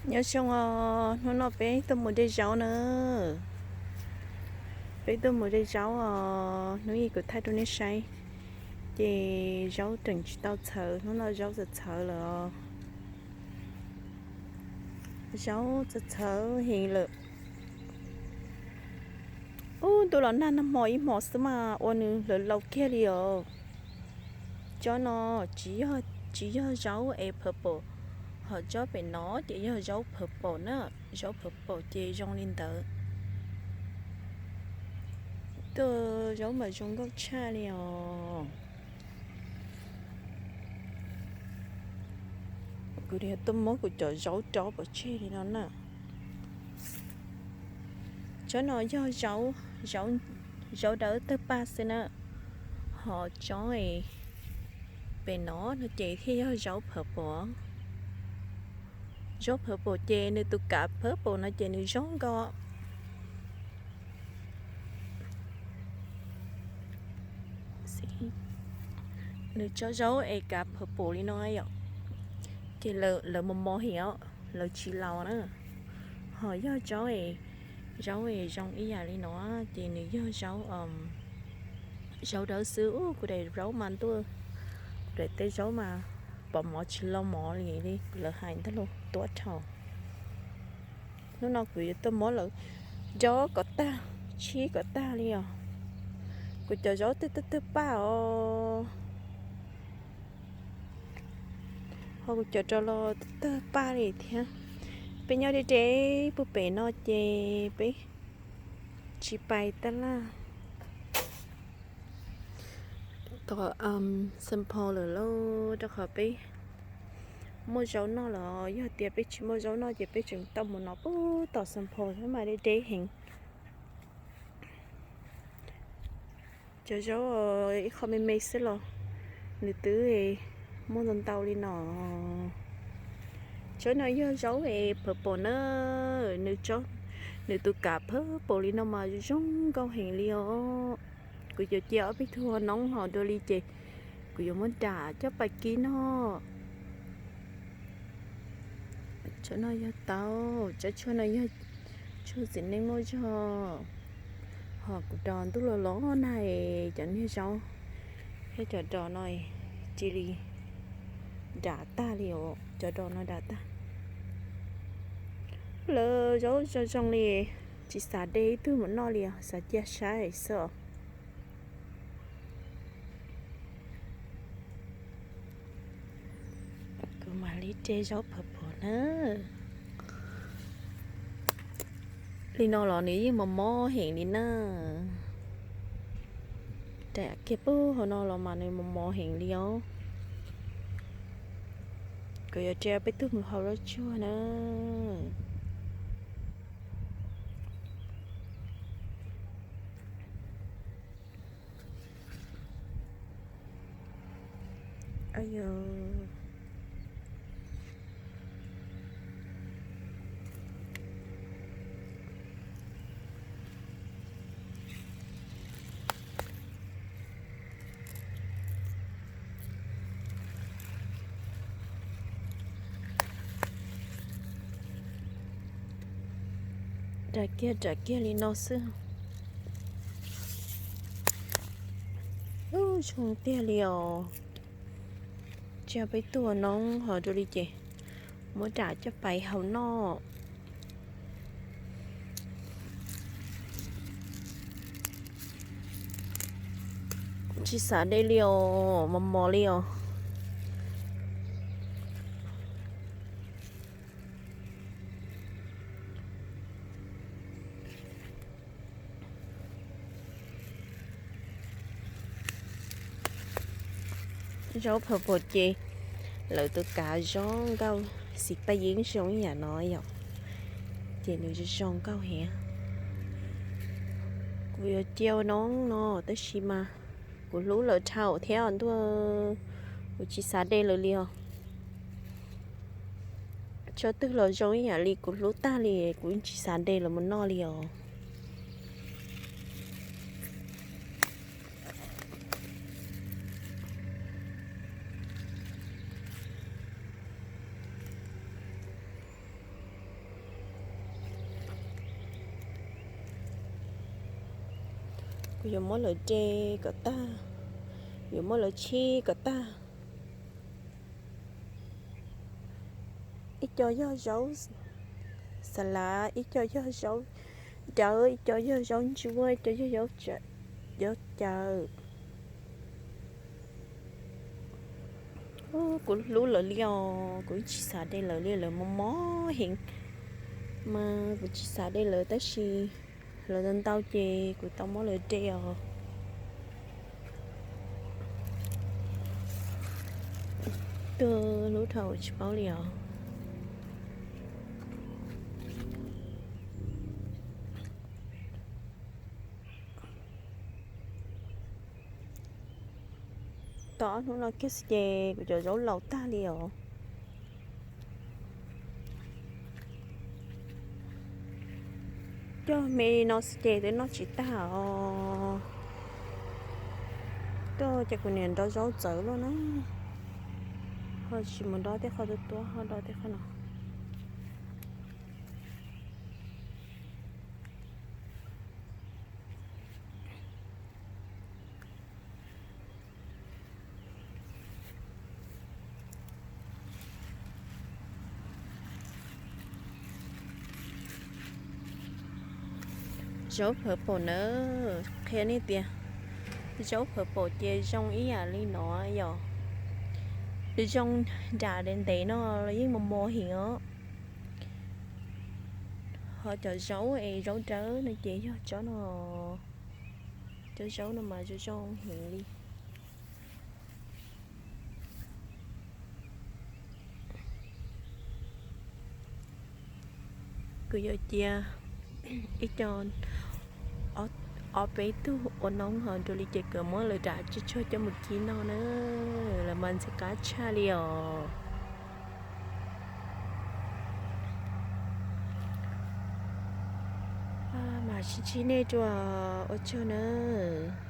Nyob zoo os, hnub no peb tuaj mus de zaub na. Peb tuaj mus de zaub os, hnub ib kuv thaij rau nej saib. Ces zaub tseem tsis tau txhawv, hnub no zaub txawm txhawv lawm os. Zaub txawm txhawv heev lawm. Ub, ntuj los nag nag hmo ib hmos xwb mas ua nws hlawv laus kiag li os. Tsob no tsis yog, tsis yog zaub es purple, ho tsob pem no ces yog zaub purple na. Zaub purple ces zoo li ntawd. Tuaj zaub mas zoo nkauj tshaj li os. Kuv tuaj muab kuv cov zaub rov pov tseg li no na. Tsob no yog zaub, zaub dawb tawg paj xwb na. Ho tsob pem no no ces thiaj yog zaub purple. Zaub purple ces nws tus kav purple no ces nws zoo nkauj. Nws tsob zaub es kav purple li no yom, ces lawv mos mos heev os, lawv tsis laus na. Ho yog tsob, zaub es zoo ib yam li no ces nws yog zaub, zaub dawb xwb. Ub, kuv daim zaub mas ntuj, kuv daim teb zaub mas pom mov tsis lo mov li, li lawv hais ntag lauj, tuab dhau. Hnub no kuv yuav tuaj muab lawv dob kom tag, tshib kom tag li os. Kuv cov zaub twb tawg tawg paj os. Ho kuv cov rau los tawg paj li thiab. Peb nyob deb deb puag pem no ces peb tsis pais tab laj. Tom Xeem Phos lawm lauj, rau qhov peb muaj zaub noj lawm. Yog tias peb tsis muaj zaub noj ces peb tseem tau mus no puag tom Xeem Phos thiab mas deb deb heev. Cov zaub ib qho me me xwb los nws twb muaj ntau ntau li no. Tsob no yog zaub purple na, nws tus kav purple li no mas zoo nkauj heev li os. Kuv yuav cia ob peb tug noob ho dua li ces kuv yuav muab dam coj pais kib noj. Tsob no yog tau, tsob tshuaj no yog tshuaj txiv neej muaj zog. Ho kuv dos ntuj los los nag, cov niag zaub thiab cov dos no cia li dam tag li os, cov dos no dam tag. Lawv zaub zoo zoo li, tsis xav de ib tug mus noj li os, xav cia saib xwb os. Kuv mam li de zaub purple na. Li no los nws yeej mos mos heev li na. Dam kiag puag hauv no los mas nws mos mos heev li os. Kuv yuav cia peb tug mus hau zaub tsuag na. Dam kiag dam kiag li no xwb. Ub, zoo tiag li os. Cia peb tug noob ho dua li ces muab dam coj pais hau noj. Tsis xav de li os, mos mos li os. Zaub purple ces lawv tus kav zoo nkauj, xim paj yeeb zoo ib yam no yom, ces nws zoo nkauj heev. Kuv yuav cia noob no tab sis mas kuv hlub lawv dhau thiab ntuj, kuv tsis xav de lawv li os. Tsob twg los zoo ib yam li kuv hlub tag li, kuv tsis xav de lawv mus noj li os. Yuav muab lawv de kom tag, yuav muab lawv tshib kom tag. Ib co yog zaub xa lav, ib co yog zaub dawb, ib co yog zaub ntsuab, ib co yog zaub cawv. Kuv hlub lawv li os, kuv tsis xav de lawv li, lawv mob mob heev. Mas kuv tsis xav de lawv tab sis lawv ntau ntau ces kuv tau muab lawv de os. Twb hlub dhau tsis paub li os. Tau ob hnub no kiag xwb ces kuv cov zaub laus tag li os. Cog me no xwb ces twb noj tsis tag os. Tuaj ces kuv niam nrov zaub txawv lawm na. Ho tsis mus nrov tej qhov tuab tuab, ho nrov tej qhov no. Zaub purple nawb, qhia nej tias zaub purple ces zoo ib yam li no yom. Zoo nram ntev no los yeej mos mos heev os. Ho cov zaub es zaub dawb no ces yog tsob no, cov zaub no mas zoo zoo heev li. Kuv yuav cia ib co ob peb tug ua noob ho dua li ces kuv muab lawv ram tsuag tsuag coj mus kib noj na, lawv mas ntxim qab tshaj li os. Mas sib ntsib nej dua, ua tsaug nawb.